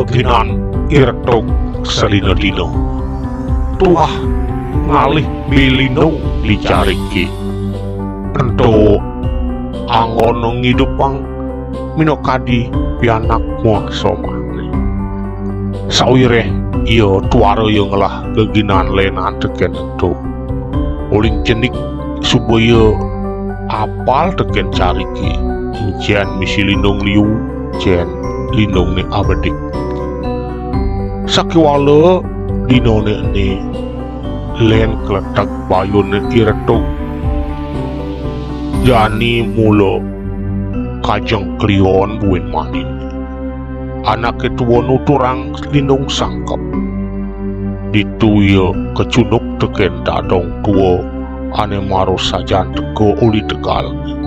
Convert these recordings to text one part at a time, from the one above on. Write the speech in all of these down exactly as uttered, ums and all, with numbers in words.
Ginan I Retug salina dina. Tuah ngalih bilindung di cariké. Ento anggona ngidupang minakadi pianak muah somahné. Sawiréh ia tuara ia ngelah geginan lénan tekén ento. Uling cenik suba ia apal tekén cariké, encén misi lindung liu, encén lindungné abedik. Sakéwala dinané ené lén kleteg bayuné I Retug. Jani mula kajeng klion buin maniné. Anaké tua nuturang lindung sangkep. Ditu ia kacunduk tekén dadong tua ané mara sajan teka uli tegalné.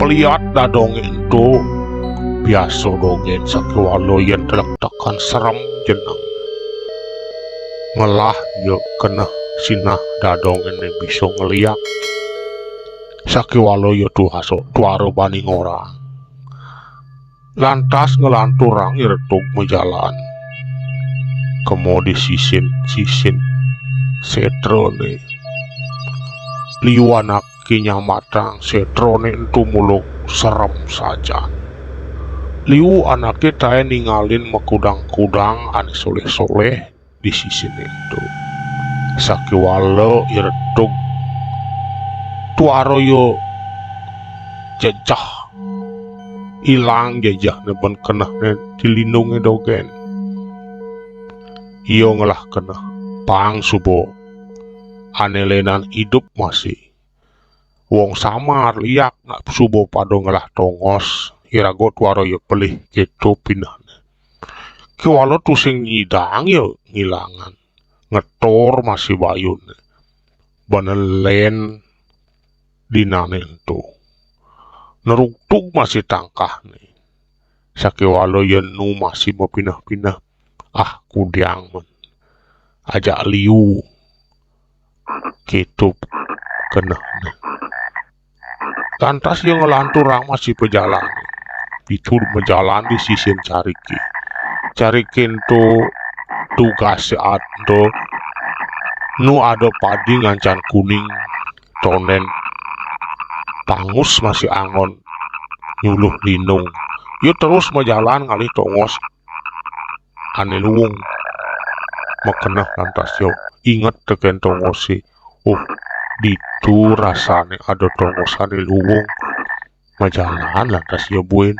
Peliat dadongé ento biasa dogén sakéwala yén telektekan serem jeneng. Ngelah ia keneh sinah dadongé ené bisa ngeliak. Sakéwala ia tuasa tuara bani ngorang. Lantas nglanturang I Retug majalan. Kema di sisin-sisin sétrané. Liu anaké nyambatang sétrané ento mula serem sajan. Liu anaké taén ningalin makudang-kudang ané soléh-soléh di sisiné ento. Sakéwala I Retug tuara ia jejeh, ilang jejehné ban kenehné di lindungé dogén. Ia ngelah keneh, pang suba ané lénan idup masih. Wong samar liak nak suba pada ngelah tongos, iraga tuara ia pelih kéto pinehné. Kéwala tusing nyidang ia ngilangan, ngetor masih bayuné. Bana lén dinané ento. Nerugtug masih tangkahné. Sakéwala ia nu masih mapineh-pineh. Ah, kudiang men. Ajak liu kéto kenehné. Lantas ia nglanturang masih pajalan. Ditu majalan di sisin cariké. Cariké ento dugasé ento nu ada padi ngancan kuning, tondén pangus masih anggon nyuluh lindung. Ia terus majalan ngalih tongos ané luung. Makeneh lantas ia inget tekén tongosé. Oh, ditu rasané ada tongos ané luung. Majalan lantas ia buin.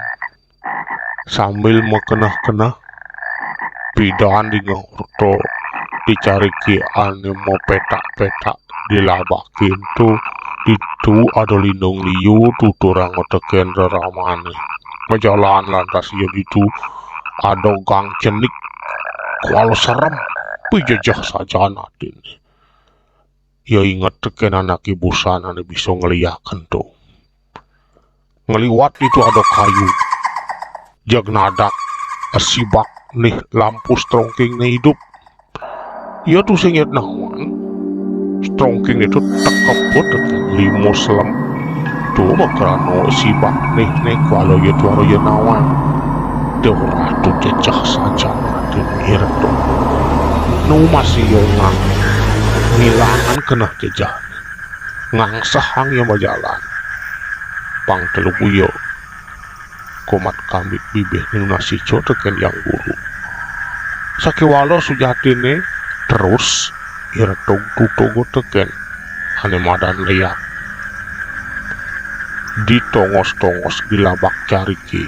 Sambil makeneh-keneh, pidan dingeh orta di cariké ané mapetak-petak di labaké ento, ditu ada lindung liu tuturang tekén reramané. Majalan lantas ia ditu ada gang cenik, kuala serem, pijejeh sajan atiné. Ia inget tekén anaké busan ané bisa ngeliak ento. Ngliwat ditu ada kayu. Jeg nadak sibak nih lampu strongkingné idup. Ia tusing nyet nawan. Strongkingné to tekeput lima selem. To makrana sibak nih né kuala ia tuara ia nawan. Déwa Ratu jejeh sajan atiné I Retug. Nu masih ia ngang ngilangan keneh jejeh. Ngangsehang ia majalan. Pang telugu ia komat kambit bibihné nunas ica tekén Hyang Guru. Sakéwala sujatiné terus I Retug tutuga tekén ané madan liak. Di tongos-tongos di labak cariké.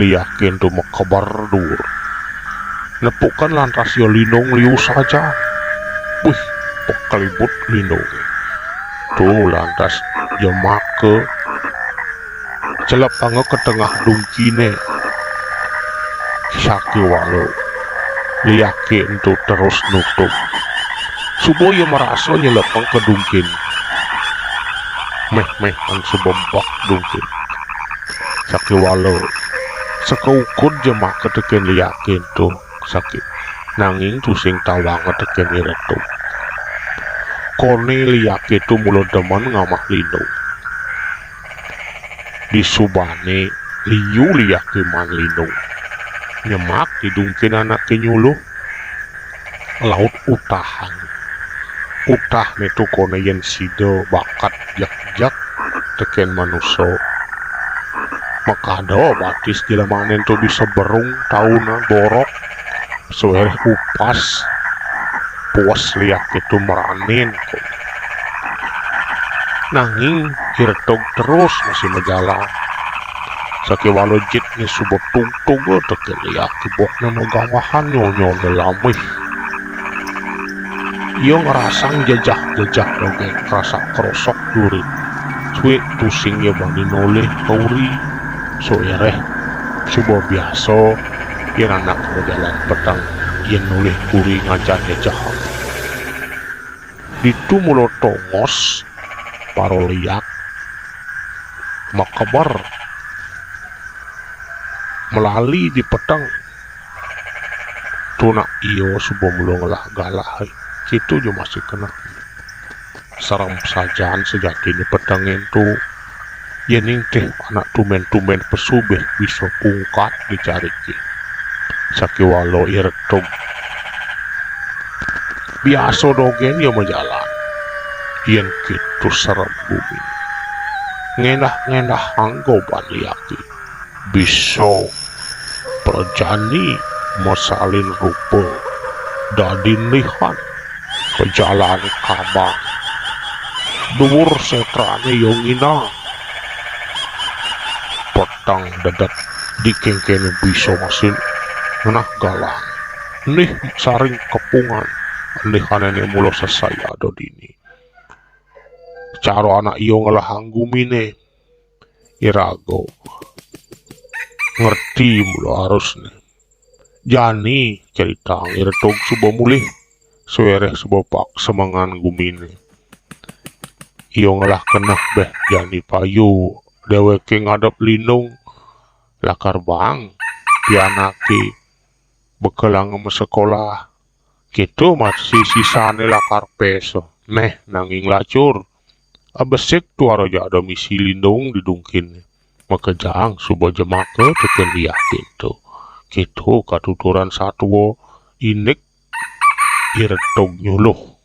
Liaké ento makeber duur. Nepukin lantas ia lindung liu saja. Wih, pakelibut lindungé. To lantas jemaka celepanga ka tengah dungkiné. Sakéwala liaké ento terus nutug. Suba ia marasa nyelepang ka dungkin. Méh-méh an suba bek dungkin. Sakéwala sakaukud jemaka tekén liaké ento. Sakit. Nanging tusing tawanga tekén I Retug. Koné liaké to mula demen ngamah lindung. Disubané liu liaké maan lindung. nyemak didungkin anaké nyuluh. Laut utahan. Utahné to koné yén sida bakat jek-jek tekén manusa. Makada batis jelemané to bisa berung taunan borok, sawiréh upas, puas liaké to maranin. Nanging I Retog terus masih majalan. Sakéwala jitné suba tugtuga tekén liaké bokné magawahan, nyonyoné lamih. Ia ngrasang jejeh-jejeh dogén, krasak-krosok duri. Sué tusing ia bani nolih ka uri. Sawiréh suba biasa yén anak majalan peteng, ia nolih ka uri ngancan jejeh. Ditu mula tongos para liak makeber, malali di peteng. Tunak ia suba mula ngelah galah, kéto ja masih keneh. Serem sajan sejatiné petengé ento. Yéning teh anak tumbén-tumbén pesubih bisa pungkat dicariké. Sakéwala I Retog biasa dogén ia majalan. Yén kéto serem gumi, ngendah-ngendahang goban liaké. Bisa prajani masalin rupa dadi ndihan ka jalan kabang. Duur sétrané ia nginang. Peteng dedet dikéngkéné bisa masih ngenah galah. Nih saring kepungan, ndihané mula sesai ada dini. Cara anak ia ngelahang guminé, iraga ngerti mula arusné. Jani, critang I Retog suba mulih, sawiréh suba paksa mangan guminé. Ia ngelah keneh béh jani payu, déwéké ngadep lindung, lakar baang pianaké bekelanga masekolah. Kéto masih sisané lakar pésa. Méh nanging lacur. Abesik tuara ja ada misi lindung didungkin. Makejang suba jemaka tekén liaké ento. Kéto katuturan satua, indik I Retog nyuluh.